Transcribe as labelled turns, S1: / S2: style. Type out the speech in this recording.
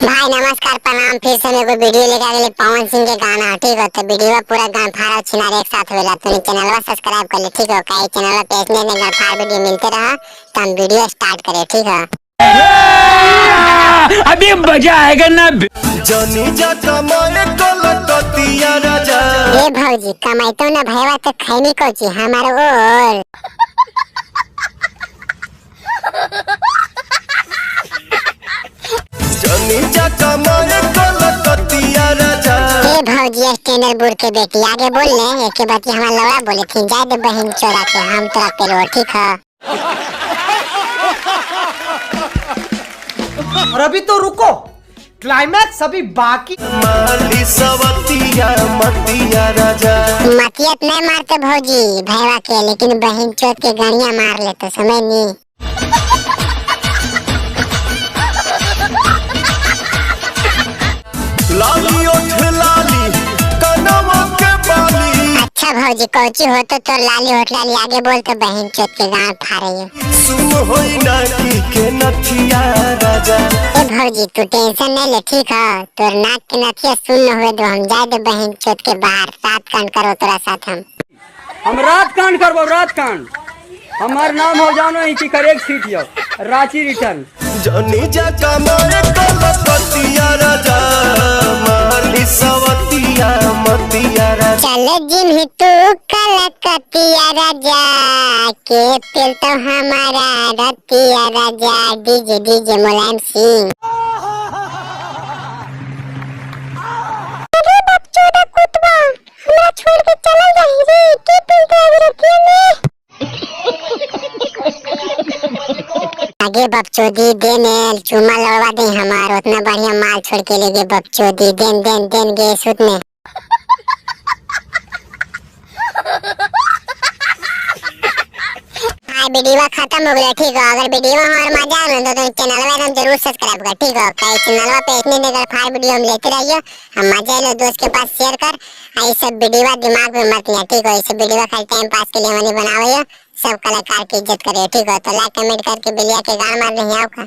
S1: भाई नमस्कार प्रणाम। फिर से एगो वीडियो लेके आ गेली पवन सिंह के गाना, ठीक हो? तो वीडियो पूरा गान फाड़ छिनार एक साथ होला, तो चैनलवा सब्सक्राइब कर ले, ठीक हो? काहे चैनलवा पे ऐसने ने गान फाड़ वीडियो मिलते रहा। तो हम वीडियो स्टार्ट करें, ठीक हो?
S2: अभी मजा आएगा ना।
S3: जनी जा कमाए कलकतिया राजा।
S1: ए भौजी, कमाई तो ना भैया तो खैनी कोची हमारे ओर।
S3: जनी जा कमाए कलकतिया राजा।
S1: ए भौजी, स्टैंडर्ड बुढ़ के बेटी, आगे बोल ले। एक के बात हमारा लौड़ा बोले थी, जाए दे बहन चोरा के, हम तोरा पेलो, ठीक हो?
S4: और अभी तो रुको, क्लाइमैक्स अभी बाकी।
S3: माली सवतिया मतिया राजा।
S1: मतियत नहीं मारते भौजी भैया के, लेकिन बहन चोत के गणिया मार ले तो समय नहीं।
S3: लाली ओठ लाली कनवा के बाली।
S1: अच्छा भौजी, कोची हो तो लाली होट लाली, आगे बोल तो बहन चोत के गांव फाड़े।
S3: सुन होई नाकी के नथिया राजा।
S1: ए भौजी, तू टेंशन नहीं ले, ठीक हो? तोर नाक के नथिया सुन न हुए दो, हम जाए दे बहन चोत के बाहर, रात कांड करो तोरा साथ हम।
S5: हम रात कांड करबो, रात कांड। हमार नाम हो जानो ही करेक्ट सीट यो रांची रिटर्न।
S3: जनी जा कमाए कलकतिया राजा। माली सवतिया मतिया राजा।
S1: चल जिम ही तू कलकतिया राजा के पेल तो हमारा रतिया राजा। DJ DJ Mulayam Singh. अरे बच्चों कुतवा, हमरा छोड़ के चला जाही रे, के पेल तो रतिया में। आगे बपचोदी देने चुमा लड़वा दे हमार, उतना बढ़िया माल छोड़ के ले गए बपचोदी, then then then गए सुत में। हाँ वीडियो खत्म हो गया, ठीक हो? अगर वीडियो हमारे मजा आवे तो चैनल में हम जरूर सब्सक्राइब कर, ठीक हो? कई चैनल पे इतने नगर फाड़ वीडियो हम लेते रहियो, हम मजा लो दोस्त के पास शेयर कर। ये सब वीडियो दिमाग में मत लिया, ठीक हो? ये सब वीडियो खाली टाइम पास के लिए मैंने बनावे हो, सब कलाकार की इज्जत करे, ठीक हो? तो लाइक कमेंट करके बिलिया के गाना मार नहीं आओ का।